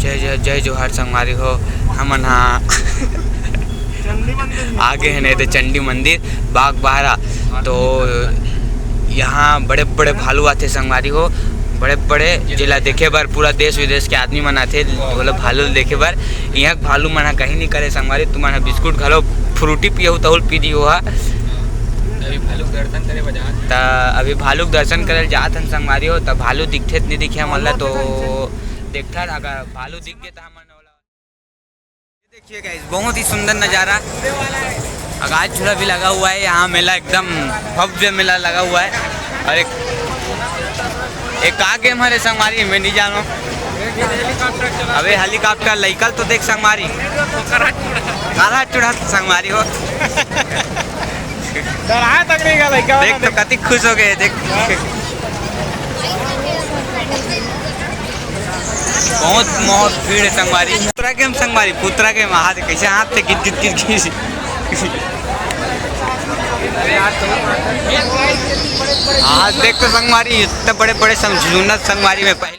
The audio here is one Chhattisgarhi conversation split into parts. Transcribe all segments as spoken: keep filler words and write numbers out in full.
जय, जय, जय जोहार संगवारी हो, हमन हा आगे है नहीं तो चंडी मंदिर बागबाहरा। तो यहाँ बड़े बड़े भालू आथे संगवारी हो, बड़े बड़े, जेला देखे बर पूरा देश विदेश के आदमी मन आथे, बोले भालू देखे बर। यहाँ के भालू मन ह कहीं नहीं करे संगवारी, तुमन ह बिस्कुट घलो, फ्रूटी पियहू तहुल पी दी हो हा। अभी भालू के दर्शन करे बर जात। त अभी भालू के दर्शन करे जात हन संगवारी हो, त भालू दिखथे त नहीं दिखे हमन ला, तो देखथन अगर भालू दिख गे त हमन ओला। देखिए गाइस, बहुत ही सुंदर नज़ारा। आगाज झूला भी लगा हुआ है यहाँ, मेला एकदम भव्य मेला लगा हुआ है। और एक एक का गेम हरे संगवारी, मैं नहीं जानो। अबे हेलीकॉप्टर लइका ल तो देख संगवारी, काला चुड़ा संगवारी हो। डरा तक नहीं गा लइका देख तो कति खुश हो गए देख। बहुत बहुत भीड़ है संगवारी। पुतरा गेम संगवारी, पुतरा गेम। हाथ कैसे हाथ से गिट गिट गिट गिट। हाथ देख तो संगवारी, इतने बड़े बड़े संग-, झूनत संगवारी में पहली।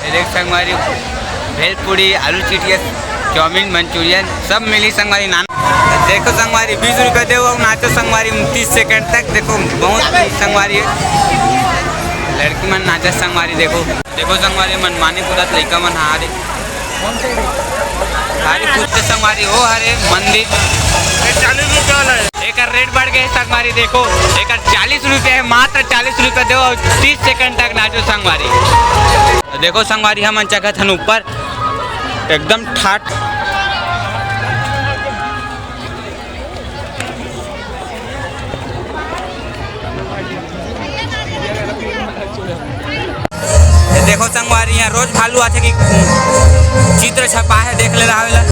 ये देख संगवारी, भेलपूरी, आलू चिटिया, चाउमीन, मंचूरियन सब मिली संगवारी। नान देखो संगवारी, बीस रुपये दे, नाचो संगवारी तीस सेकंड तक। देखो बहुत संगवारी है, लड़की मन नाचत संगवारी। देखो, देखो संगवारी, मनमानी कूदत लइका मन हा रे। अरे कूदते संगवारी, ओ हरे मंदिर। चालीस रुपया वाला है। एकर रेट बढ़ गए संगवारी, देखो एकर चालीस रुपया है, मात्र चालीस रुपया दो और तीस सेकंड तक नाचो संगवारी। देखो संगवारी, हमन चघत हन ऊपर एकदम ठाठ। ये देखो संगवारी, यहाँ रोज भालू आथे कि चित्र छपा है, देख ले रहा होला।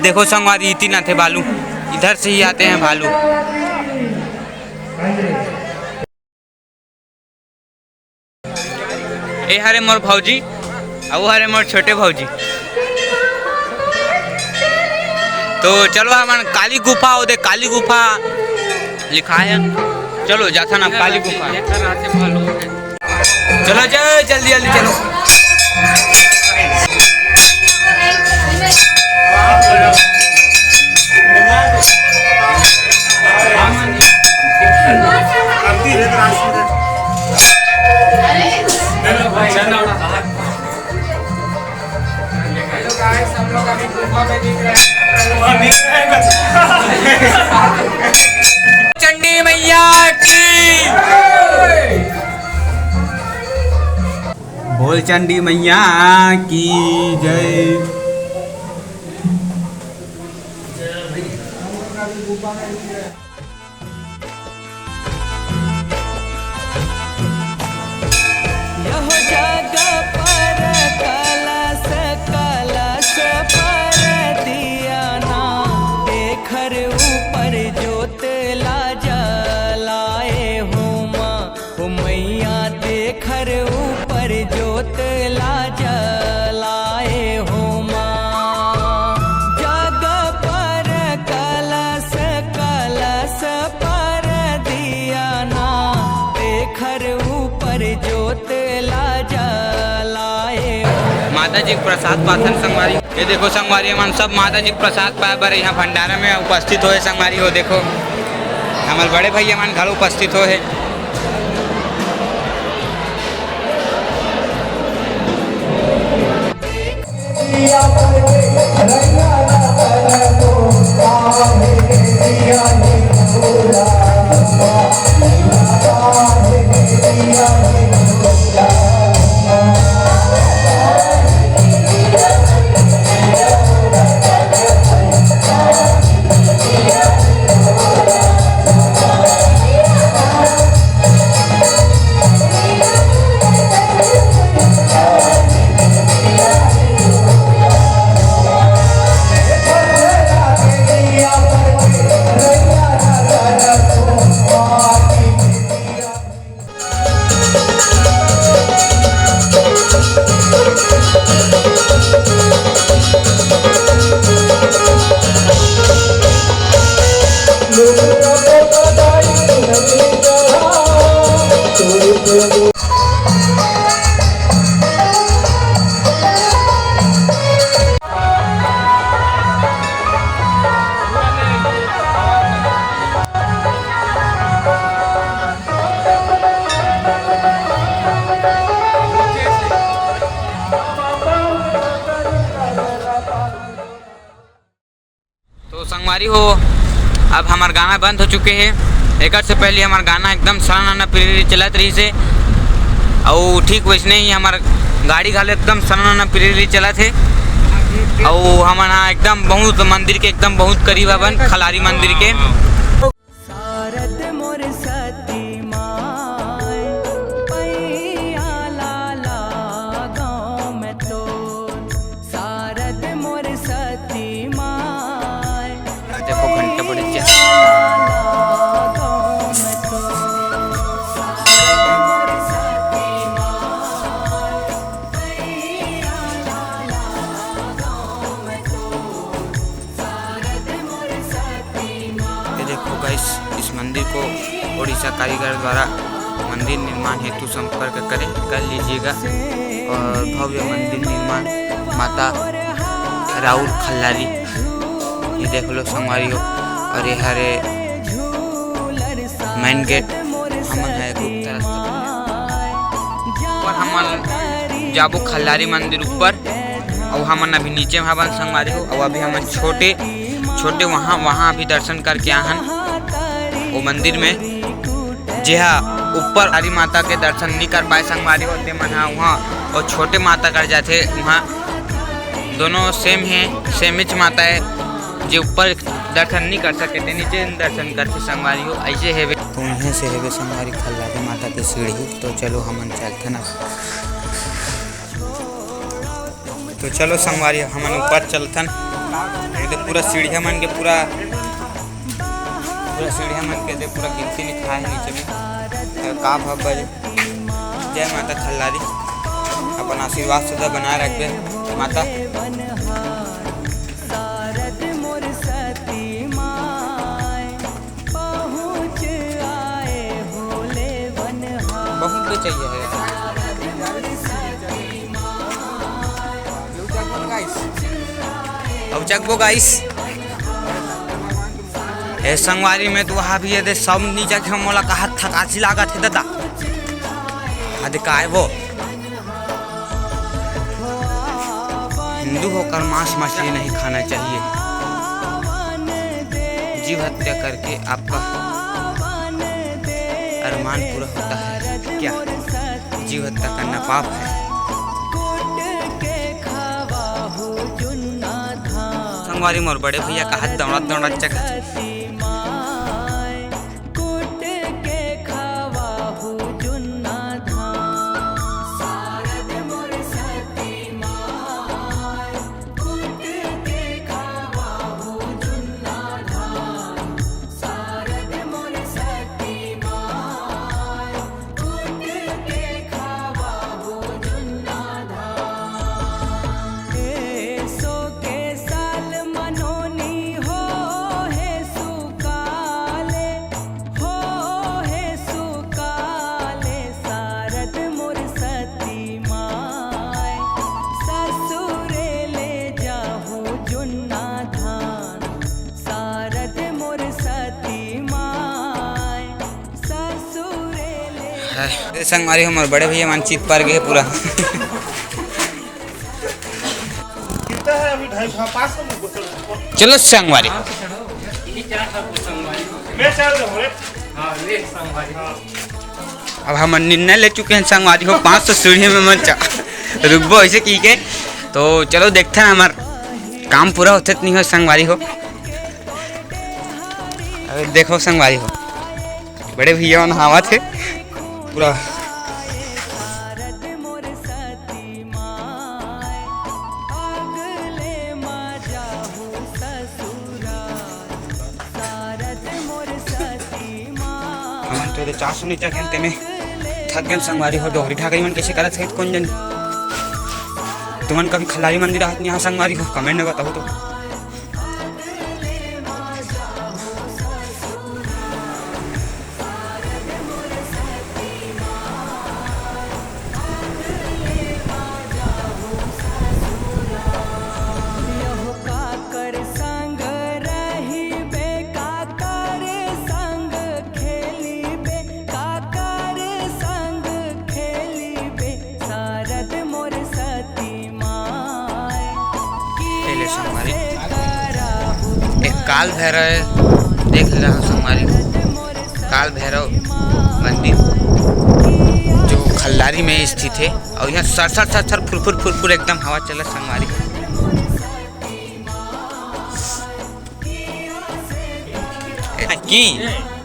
देखो संगवारी, इतिन आथे भालू, इधर से ही आते हैं भालू। ए हरे मोर भौजी, अउ हरे मोर छोटे भौजी। तो चलो हमन काली गुफा, ओ दे काली गुफा लिखा है, चलो जाथन अब काली गुफा। चलो जाओ जल्दी जल्दी चलो। Hello guys, हम लोग अभी गुफा में दिख रहे हैं। चंडी मैया की। बोल चंडी मैया की जय। यह जग पर कलश, कलश पर दिया ना, एखर ऊपर जोत ला जलाए हो माँ। ओ मैया तेखर ऊपर जोत ला जलाए हो माँ। जग पर कलश, कलश पर दिया ना, तेखर ऊपर जोत ला जलाए हो। माता जी के प्रसाद पाथन संगवारी। ये देखो संगवारी मन सब माता जी के प्रसाद पाए बर यहाँ भंडारा में उपस्थित होए संगवारी हो। देखो हमर बड़े भैया मन घलो उपस्थित होए। तो संगवारी हो, अब हमार गाना बंद हो चुके हे। एकर से पहले हमार गाना एकदम सनाना पिरीरी चलत रहिस हे, अउ ठीक वैसने ही हमार गाड़ी घलो एकदम सनाना पिरीरी चलत हे। अउ हमन हा एकदम बहुत मंदिर के एकदम बहुत करीब हवन, खल्लारी मंदिर के। शारद मोर सती माय, पैया लाला गाँव में तोर। शारद मोर सती माय, देखो घंटा बड़ी क्या। लाला गाँव में तोर। शारद मोर सती माय, पैया लाला गाँव में तोर। ये देखो गाइस, इस मंदिर को उड़ीसा कारीगर द्वारा मंदिर निर्माण हेतु संपर्क करें, कर लीजिएगा। और भव्य मंदिर निर्माण माता राउर खल्लारी, ये देख लो संगवारी हो। और ये हरे मेन गेट, हमन है गुप्त रास्ता। ऊपर हमन जाबो खल्लारी मंदिर ऊपर, अउ हमन अभी नीचे में हवन संगवारी हो। अउ अभी हमन छोटे छोटे वहाँ वहाँ अभी दर्शन करके आहन वो मंदिर में, जेहा ऊपर हरी माता के दर्शन नहीं कर पाए संगवारी हो, ते मन हा वहाँ और छोटे माता कर जाथे वहाँ। दोनों सेम है, सेम ही माता है। जे ऊपर दर्शन नहीं कर सके ते नीचे दर्शन करथे संगवारी हो, ऐसे हेवे। तो इहें से हेवे संगवारी खल्लारी माता के सीढ़ी। तो चलो हमन चलथन अब। तो चलो संगवारी हमन ऊपर चलथन। ये तो पूरा सीढ़िया मन के पूरा, पूरा सीढ़िया मन के दे पूरा गिनती लिखा है नीचे में। तो का भाव बजे। जय माता खल्लारी, अपन आशीर्वाद सदा बनाए रखबे माता। शारद मोर सती माय, पहुँच आए होले बनहा। बहुत बेचैया है यार। अब चकबो गाइस। ए संगवारी में तो वहाँ भी ये दे सब नीचे के मोला कहा थकासी लागत है दादा। अरे काय वो? हिंदू होकर मांस मछली नहीं खाना चाहिए। जीव हत्या करके आपका अरमान पूरा होता है क्या? जीव हत्या करना पाप है। संगवारी मोर बड़े भैया कहा दौड़त दौड़त चक संगवारी हमर बड़े भैया मन चित पर गए पूरा। चलो संगवारी। अब हम निर्णय ले चुके हैं संगवारी हो, पाँच सौ सीढ़ी में मन चा रुकबो ऐसे की के। तो चलो देखते हैं हमार काम पूरा होते नहीं हो संगवारी हो। अरे देखो संगवारी हो, बड़े भैया नहावत हे पूरा। हमन तो चार सौ नीचा खेलते में थक गए संगवारी हो। डोगरी ठाकरी मन कैसे करत है कौन जन। तुमन कभी खलारी मंदिर आहत नहीं संगवारी हो, कमेंट में बताओ तो। पहले संगवारी काल भैरव देख ले रहा संगवारी, काल भैरव मंदिर जो खल्लारी में स्थित है, और यहाँ sir sir sir sir furfur furfur एकदम हवा चलत संगवारी। की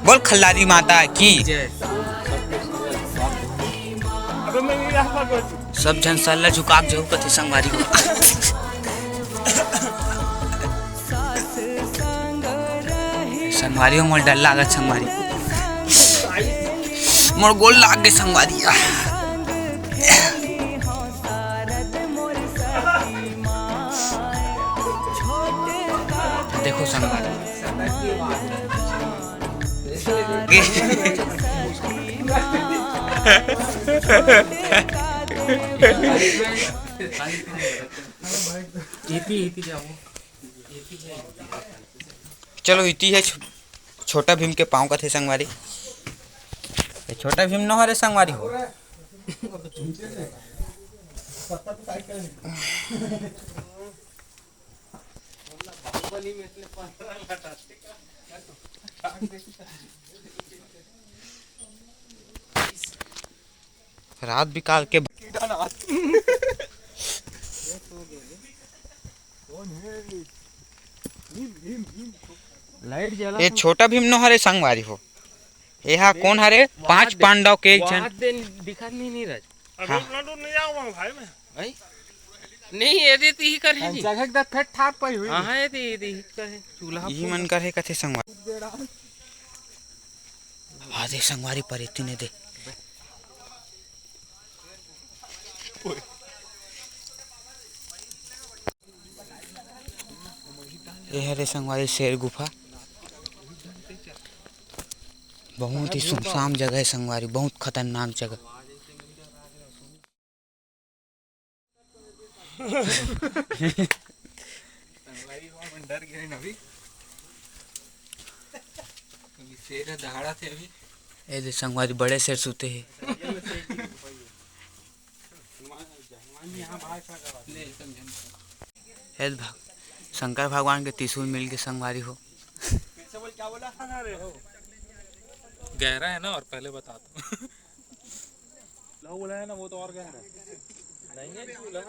बोल खल्लारी माता की। जय। सब झन सर ला झुका के जाहू कथे संगवारी हो। संगवारी हो, मोर डर लागत संगवारी, मोर गोड़ लाग गे संगवारी। देखो संगवारी, चलो इति हे छो-, छोटा भीम के पाँव कथे संगवारी। ये छोटा भीम न हरे संगवारी हो। रात बिकाल के लाइट जला ये तो छोटा भीम नो हरे संगवारी हो। ये हा कौन हरे? पाँच पांडव के एक झन। वाह, दिन दिखत नहीं, नीरज। अभी हाँ। उतना दूर नहीं जाऊंगा भाई मैं। भाई? नहीं, ये दे ती ही कर ही जी। जगह के दत फेट ठाप पई हुई। हाँ, हाँ, ये दे, ये दे ही कर है। चूल्हा यही फूल। मन कर है कथे संगवारी। आ दे संगवारी पर इतने दे। ये हरे संगवारी शेर गुफा। बहुत ही सुनसान जगह है संगवारी, बहुत खतरनाक जगह। संगवारी हो, मन डर गए ना अभी। अभी शेर है, दहाड़ा थे अभी। ए दे संगवारी, बड़े शेर सुते हे। ले, एकदम झन। ए दे भग-, शंकर भगवान के त्रिशूल मिल के संगवारी हो। गहरा है ना, और पहले बता दो। लहू बोला है ना, वो तो और गहरा है। नहीं है, चूल्हा।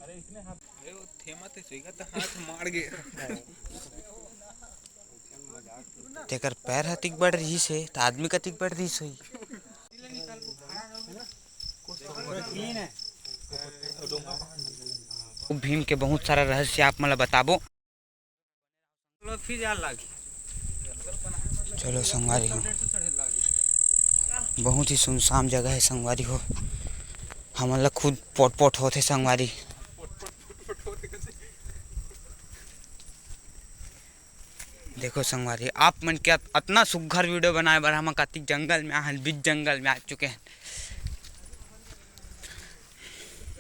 अरे, वो थेमा ते सुइगा त हाथ मार गे। तेकर पैर ह अतिक बड़ रिहिस हे, त आदमी कतिक बड़ रिहिस होही। भीम के बहुत सारा रहस्य आप मन ल बताबो। फिर जान लागी। चलो संगवारी हो, बहुत ही सुनसान जगह है संगवारी हो, हमन ला खुद पोट पोट होथे संगवारी। देखो संगवारी, आप मन के अत-, अतना सुग्घर वीडियो बनाए बर हम कतिक जंगल में आहन, बीच जंगल में आ चुके हैं।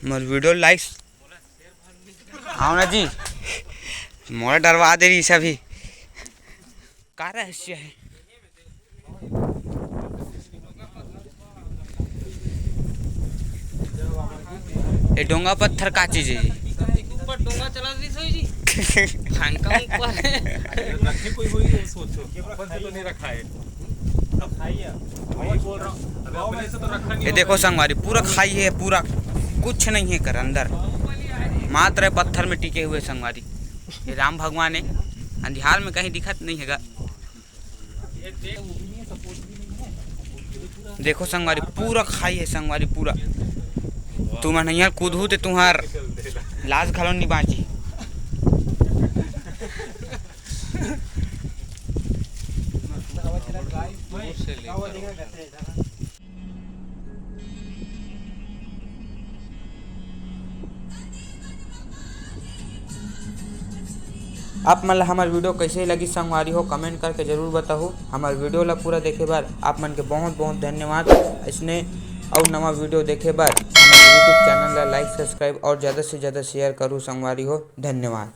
मोर वीडियो लाइक आओ ना जी, मोला डरवा दे रही सभी। का रहस्य है? ये डोंगा पत्थर का चीज है जी? ऊपर डोंगा चला रही सोई जी। फांका ऊपर है। रखे कोई होई, ये सोचो। अपन से तो नहीं रखा है। वही बोल रहा हूँ। अबे अपने से तो रखा नहीं ये होगा। देखो संगवारी, पूरा खाई है, पूरा कुछ नहीं है कर अंदर, मात्र पत्थर में टिके हुए संगवारी। ये राम भगवान है, अंधियार में कहीं दिखत नहीं हैगा। देखो संगवारी, पूरा खाई है संगवारी, पूरा। तुमन नैया कूदहू ते तुहार लाश घलो नी बांची। आप मन ला हमर वीडियो कइसे लगिस संगवारी हो, comment करके जरूर बताहू। हमर वीडियो ला पूरा देखे बर आप मन के बहुत बहुत धन्यवाद। अइसने अउ नवा वीडियो देखे बर हमर YouTube चैनल ला like, subscribe और ज्यादा से ज्यादा share करू संगवारी हो। धन्यवाद।